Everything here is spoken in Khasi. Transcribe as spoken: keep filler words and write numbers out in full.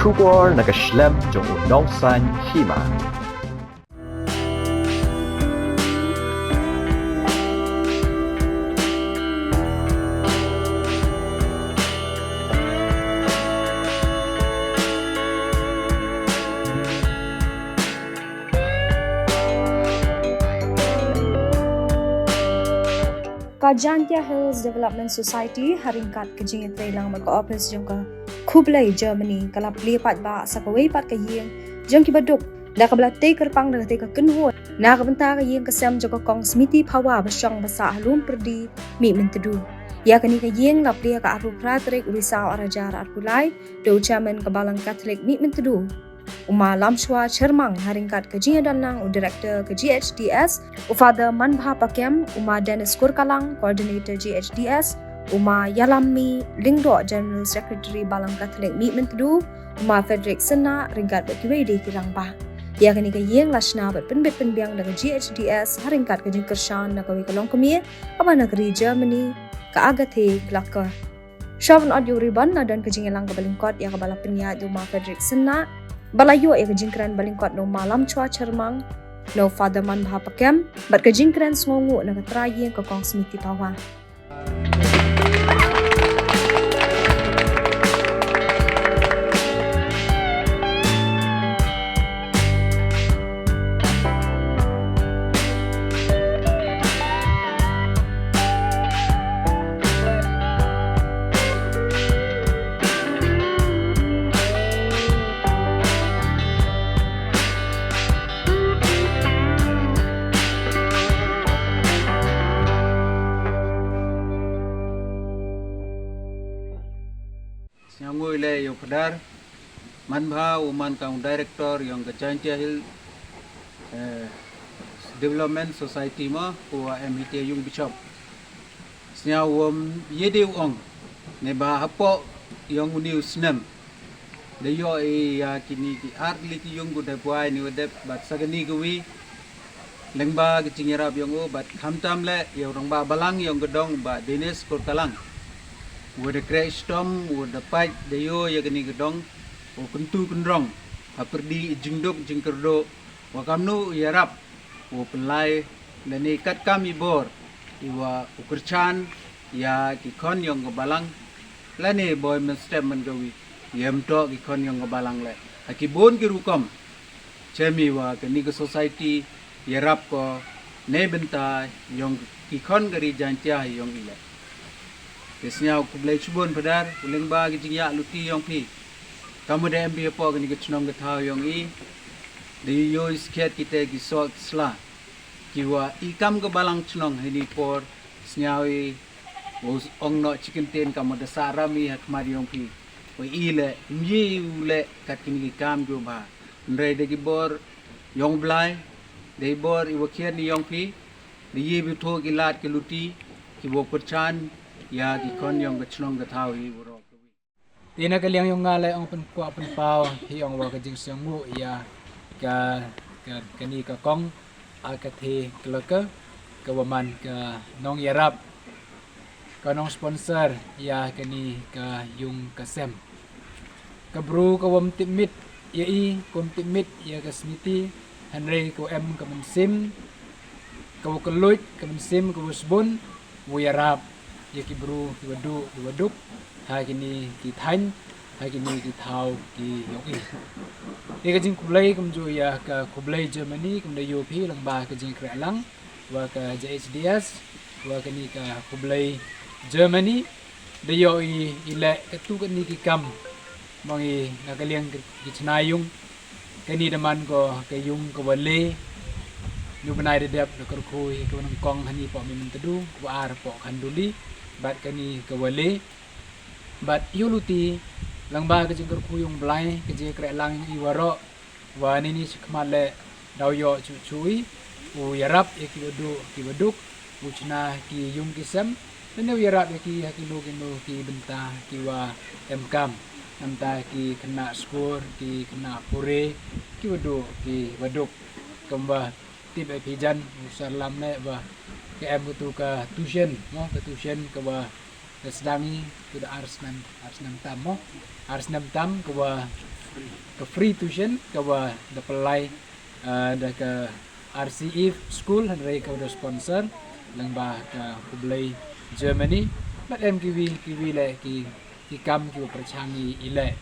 Khubor na ka shlem jong u nongsan hima. Ka Jaintia Hills Development Society, ha ryngkat ka jingïatreilang bad ka ophis jong ka Khublei Germany, ka la plie paidbah sa kawei pat ka ïing jong kiba duk, da kaba la tei kyrpang da katei ka kynhun na ka bynta ka ïing ka sem jong ka Kong Smiti Phawa ba shong ba sah ha Lum Pyrdi, Mihmyntdu. Ïa kane ka ïing la plie ha ka arphew phra tarik u Risaw arhajar arphew lai da u Chairman ka Balang Katholik Mihmyntdu, u Ma Lamshwa Chyrmang, ha ryngkat ka jingïadonlang u Director ka G H D S, u Father Manbha Pakem, u Ma Dennis Kurkalang, Coordinator G H D S, u Ma Ïalammi Lyngdoh, General Secretary Balang Katholik Mihmyntdu, u Ma Frederick Synnah, ryngkat bad kiwei de ki rangbah. Ïa kane ka ïing la shna bad pynbit pynbiang da ka G H D S ha ryngkat ka jingkyrshan na kawei ka longkmie kaba na ka ri Germany, ka Agathe Glacke. Shuwa ban ot ïa u ribbon, la don ka jingïalang kaba lyngkot ïa kaba la pynïaid da u Ma Frederick Synnah, bad la ïoh ïa ka jingkren ba lyngkot na u Ma Lamshwa Chyrmang, na u Father Manbha Pakem, bad ka jingkren sngewnguh na ka trai ïing ka Kong Smiti Phawa. Sngewbha ïa u Phadar Manbha, u man ka u director ïong ka Jaintia Hill, eh, Development Society mo, u wa em hiti ïa u Bishop. Sngewbha ïa u ong ne ba hapoh ïong u ni u snem da ïoh ïa kini ki ar tylli ki ïong ku da buai ni wa dep bad sa kani ka wi lyngba ka jingïarap ïong u bad khamtam leh ïa u rangbah balang ïong ka dong Bah Dennis Kurkalang. Wa da kreh shitom, wa da pait da ïoh ïa kani ka dong, wa kyntu kynrong ha pyrdi i jingduk jingkyrduh, wa kamnu u ïarap, wa pynlai lane katkam i bor i wa u kyrchan ïa ki khon ïong ka balang, lane boi mynstep man ka wi ïa mynta ki khon ïong ka balang leh ha ki bun ki rukom. Chem i wa kani ka society ïarap ko ne bynta ïong ki khon ka ri Jaintia ïong i leh. Te sngewbha khublei shibun Phadar, u lyngba ki jingïaid luti ïong phi. Kam u da em phi hapoh kani ka chnong ka thaw ïong i, da ïoh i skhiat kite ki soh ki sla ki wa i kam ka balang chnong ha ini i por. Sngewbha i wa u ong noh chi kyntien kam u da sah ram i ha khmat ïong phi, wa i leh ym i u leh kat kini ki kam ki wa bha. Hynrei da ki bor ïong u Blai, da i bor i wa khian i ïong phi, da i bitho ki lad ki luti ki wa pyrchan ïa ki khon ïong ka chnong ka thaw hi waroh. Te na ka liang ïong nga leh ong pynkwah pynpaw hi ong wa ka jingsngewnguh ïa ka, ka, kani ka kong, a ka the ka laka, ka wa man ka nongïarap, ka nong sponsor ïa kani ka ïung ka sem. Ka bru ka wam tipmit ïa i, ka wam tipmit ïa ka smiti, hynrei ka wa em ka mynsiem, ka wa kylluid, ka mynsiem ka wa sbun, wa ïarap ïa ki bru ki wa duh ki wa duk ha kini ki thaiñ, ha kini ki thaw ki ïong i. Te ka jingkhublei kumjuh ïa ka Khublei Germany, kum da ïoh phi lyngba ka jingkhreh lang wa ka J H D S, wa kani ka Khublei Germany, da ïoh i, i leh katu kani ki kam. Mong i na ka liang ki chna ïung, kani da man ko ka ïung ka wa le, nu bnai da dep da kyrkhu i ka wa nyngkong hani poh Mihmyntdu, ka wa ar poh Khanduli, bad kani ka wa le. Bad ïoh luti lyngba ka jingkyrkhu ïong u Blai, ka jingkhreh lang ïong i waroh, wa nini shi khmat leh daw ïoh chuh chuh i, u ïarap ïa ki wa duh ki wa duk, u chna ki ïung ki sem, lane u ïarap ïa ki ha kino kino ki bynta ki wa em kam, namta ki khynnah skul, ki khynnah pule, ki wa duh ki wa duk. Kum wa tip ïa phi jan u Sar Lam leh wa ka em katu ka tuition mo, ka tuition ka wa ka sdang i tu da ar snem, ar snem tam mo, ar snem tam ka wa ka free tuition kaba da pynlai, eh, da ka R C E school, hynrei kaba da sponsor lyngba ka Hublei, Germany. Bad em kiwi kiwi leh ki, ki kam kiba pyrshang i leh.